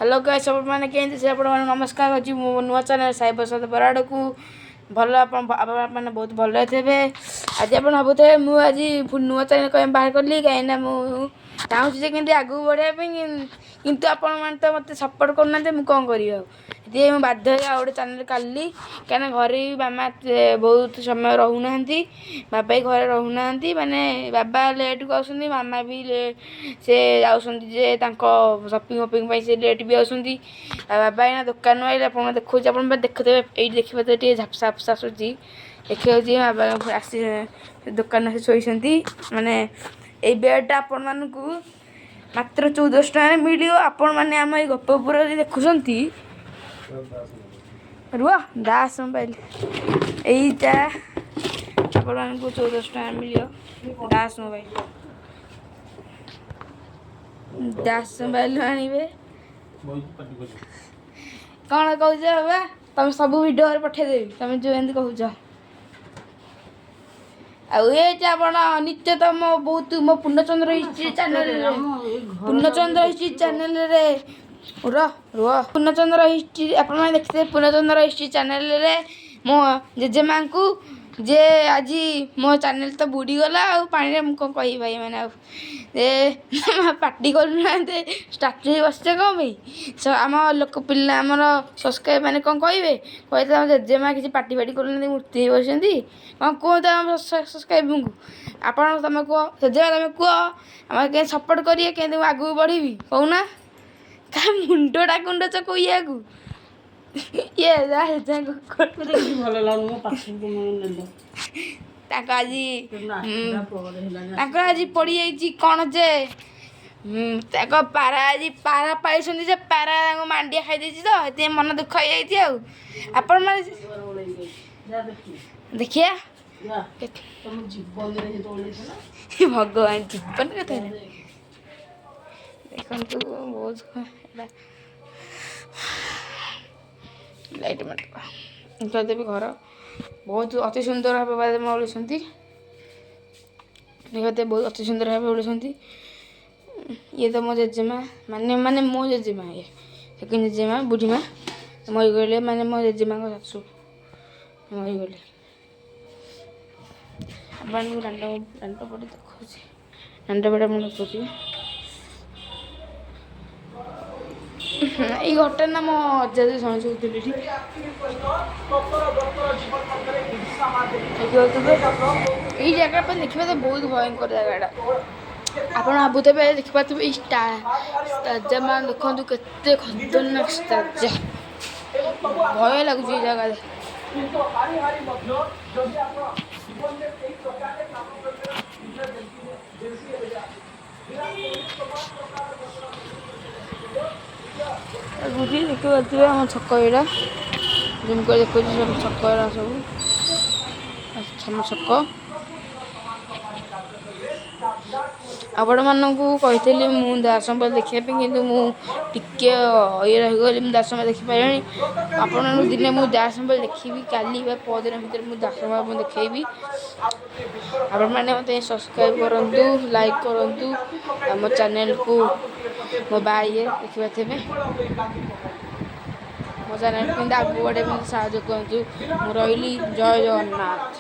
Hello guys, ଆପଣମାନେ କେମିତି? ସେ ଆପଣମାନଙ୍କୁ ନମସ୍କାର ଅଛି ମୁଁ ନୂଆ ଚ୍ୟାନେଲ୍ ସାଇ ପ୍ରସାଦ ବରାଡ଼କୁ। ଭଲ, ଆପଣମାନେ ବହୁତ ଭଲରେ ଥିବେ। ଆଜି ଆପଣ ଭାବୁଥିବେ, ମୁଁ ଆଜି ପୁଣି ନୂଆ ଚ୍ୟାନେଲ୍ କ'ଣ ବାହାର କଲି? କାହିଁକିନା ମୁଁ ଚାହୁଁଛି ଯେ କେମିତି ଆଗକୁ ବଢ଼ିବା ପାଇଁ, କିନ୍ତୁ ଆପଣମାନେ ତ ମୋତେ ସପୋର୍ଟ କରୁନାହାନ୍ତି। ମୁଁ କ'ଣ କରିବି ଆଉ? ସେଥିପାଇଁ ମୁଁ ବାଧ୍ୟ ହୋଇ ଆଉ ଗୋଟେ ଚ୍ୟାନେଲ୍ କାଢ଼ିଲି। କାହିଁକିନା ଘରେ ବି ମାମା ବହୁତ ସମୟ ରହୁନାହାନ୍ତି, ବାବା ବି ଘରେ ରହୁନାହାନ୍ତି। ମାନେ ବାବା ଲେଟ୍କୁ ଆସୁଛନ୍ତି, ମାମା ବି ସେ ଯାଉଛନ୍ତି ଯେ ତାଙ୍କ ସପିଂ ଫପିଂ ପାଇଁ, ସେ ଲେଟ୍ ବି ଆସୁଛନ୍ତି। ଆଉ ବାବା ଏଇନା ଦୋକାନରୁ ଆଇଲେ। ଆପଣ ଦେଖାଉଛି, ଆପଣ ଦେଖୁଥିବେ, ଏଇଠି ଦେଖିପାରୁଥିବେ, ଟିକେ ଝାପ୍ସା ଝାପ୍ସା ଆସୁଛି। ଦେଖିବାକୁ ବାବା ଆସି ଦୋକାନରେ ଆସି ଶୋଇଛନ୍ତି। ମାନେ ଏଇ ବେଡ଼୍ଟା ଆପଣମାନଙ୍କୁ ମାତ୍ର 1400 ଟଙ୍କାରେ ମିଳିବ। ଆପଣମାନେ ଆମ ଏଇ ଗୋପପୁରରେ ଦେଖୁଛନ୍ତି। ରୁହ, ଦାସ ମୋବାଇଲ। ଏଇଟା ଆପଣମାନଙ୍କୁ 1400 ଟଙ୍କା ମିଳିବ। ଦାସ ମୋବାଇଲ, ଦାସ ମୋବାଇଲ ଆଣିବେ। କ'ଣ କହୁଛ ବାବା? ତମେ ସବୁ ଭିଡ଼ିଓରେ ପଠେଇଦେବି, ତମେ ଯେଉଁ ଏମିତି କହୁଛ। ଆଉ ଏଇଟା ଆପଣ ନିତ୍ୟ ତ ମୋ ବହୁତ ମୋ ପୂର୍ଣ୍ଣଚନ୍ଦ୍ର ହିଷ୍ଟ୍ରି ଚ୍ୟାନେଲରେ, ପୂର୍ଣ୍ଣଚନ୍ଦ୍ର ହିଷ୍ଟ୍ରି ଚ୍ୟାନେଲରେ, ରୁହ ରୁହ, ପୂର୍ଣ୍ଣଚନ୍ଦ୍ର ହିଷ୍ଟ୍ରି ଆପଣମାନେ ଦେଖିଥିବେ। ପୂର୍ଣ୍ଣଚନ୍ଦ୍ର ହିଷ୍ଟ୍ରି ଚ୍ୟାନେଲରେ ମୋ ଜେଜେମାଙ୍କୁ ଯେ ଆଜି ମୋ ଚ୍ୟାନେଲ୍ ତ ବୁଡ଼ିଗଲା ଆଉ ପାଣିରେ। ମୁଁ କ'ଣ କହିବି ଭାଇମାନେ? ଆଉ ଏ ପାଟି କରୁନାହାନ୍ତି, ଷ୍ଟାଚୁ ହେଇ ବସିଛ କ'ଣ ପାଇଁ? ଆମ ଲୋକ ପିଲା, ଆମର ସବସ୍କ୍ରାଇବ୍ ମାନେ କ'ଣ କହିବେ? କହିଲେ ଆମ ଜେଜେମା କିଛି ପାଟି ଫାଟି କରୁନାହାନ୍ତି, ମୂର୍ତ୍ତି ହେଇ ବସିଛନ୍ତି। କ'ଣ କୁହନ୍ତୁ ଆମ ସବସ୍କ୍ରାଇବଙ୍କୁ ଆପଣ? ତମେ କୁହ ଜେଜେମା, ତମେ କୁହ, ଆମର କେମିତି ସପୋର୍ଟ କରିବେ, କେମିତି ମୁଁ ଆଗକୁ ବଢ଼ିବି କହୁନା? କାହା ମୁଣ୍ଡଟା କୁଣ୍ଡଉଛ ଇଏକୁ ଇଏ? ମତେ କିଛି ଭଲ ଲାଗୁନି, ମୋ ପାଖକୁ ନେଲେ। ତାଙ୍କ ଆଜି ପରେ ହେଲାଣି। ତାଙ୍କର ଆଜି ପଡ଼ିଯାଇଛି କ'ଣ ଯେ ତାଙ୍କ ପାରା, ଆଜି ପାରା ପାଇଛନ୍ତି ଯେ ପାରା ତାଙ୍କୁ ମାଣ୍ଡିଆ ଖାଇଦେଇଛି ତ, ସେଥିପାଇଁ ମନ ଦୁଃଖ ହେଇଯାଇଛି। ଆଉ ଆପଣମାନେ ଯା ଦେଖି। ଦେଖିବା। ଯା, ତମ ଜୀବନରେ ହିଁ ଦୌଡିଥିଲା। ଭଗବାନ, ଜୀବନ କଥା ନୁହେଁ। ଦେଖନ୍ତୁ, ବହୁତ ଏଇଟା ଲାଇଟ୍ ମାରିଦେବା ଦେବି। ଘର ବହୁତ ଅତି ସୁନ୍ଦର ଭାବେ ଓଳିଛନ୍ତି। ଦେଖତେ ବହୁତ ଅତି ସୁନ୍ଦର ଭାବେ ଓଳିଛନ୍ତି। ଇଏ ତ ମୋ ଜେଜେମା, ମାନେ ମୋ ଜେଜେମା, ଇଏ ସେକେଣ୍ଡ ଜେଜେମା, ବୁଢ଼ୀମା ମରିଗଲେ। ମାନେ ମୋ ଜେଜେମାଙ୍କ ଶାଶୁ ମରିଗଲେ। ଆପଣଙ୍କୁ ଦାଣ୍ଡ ପଟେ ଦେଖାଉଛି, ଦାଣ୍ଡ ପଟେ ଆପଣ ଦେଖାଉଛି। ଏଇ ଘରଟା ନା ମୋ ଅଜା ଶୁଣୁଥିଲି ଏଠି। ଦେଖିପାରୁଥିବେ ଏଇ ଜାଗା ପାଇଁ, ଦେଖିବା ତ ବହୁତ ଭୟଙ୍କର ଜାଗାଟା। ଆପଣ ଭାବୁଥିବେ, ଦେଖିପାରୁଥିବେ ଏଇ ତାଜା ମାନେ ଦେଖନ୍ତୁ କେତେ ଖତରନାକ ତାଜା, ଭୟ ଲାଗୁଛି ଏଇ ଜାଗାରେ। କିନ୍ତୁ ହାରି ହାରି ମଧ୍ୟ ଯଦି ଆପଣ ଜୀବନରେ ସେଇ ପ୍ରକାରରେ କାମ କରିବେ, ଯେମିତି ଲାଗୁଛି। ଦେଖିପାରୁଥିବେ ଆମ ଛକ ଏଇଟା, ଜୁମ୍ କରି ଦେଖୁଛି ସବୁ ଛକ ଏରା ସବୁ ଆମ ଛକ। ଆପଣମାନଙ୍କୁ କହିଥିଲି ମୁଁ ଦାସମ୍ବଲ ଦେଖିବା ପାଇଁ, କିନ୍ତୁ ମୁଁ ଟିକେ ଇଏ ରହିଗଲି, ମୁଁ ଦାସମ୍ବଲ ଦେଖିପାରିଲିନି। ଆପଣମାନଙ୍କୁ ଦିନେ ମୁଁ ଦାସମ୍ବଲ ଦେଖିବି, କାଲି ବା ପରଦିନ ଭିତରେ ମୁଁ ଦାସମ୍ବଲ ମୁଁ ଦେଖେଇବି। ଆପଣମାନେ ମୋତେ ସବସ୍କ୍ରାଇବ୍ କରନ୍ତୁ, ଲାଇକ୍ କରନ୍ତୁ ଆମ ଚ୍ୟାନେଲକୁ। ମୋ ବା ଇଏ ଦେଖିପାରୁଥିବେ। ମୋ ଚ୍ୟାନେଲ୍ କେମିତି ଆଗକୁ ବଢ଼େଇବା ପାଇଁ ସାହାଯ୍ୟ କରନ୍ତୁ। ମୁଁ ରହିଲି, ଜୟ ଜଗନ୍ନାଥ।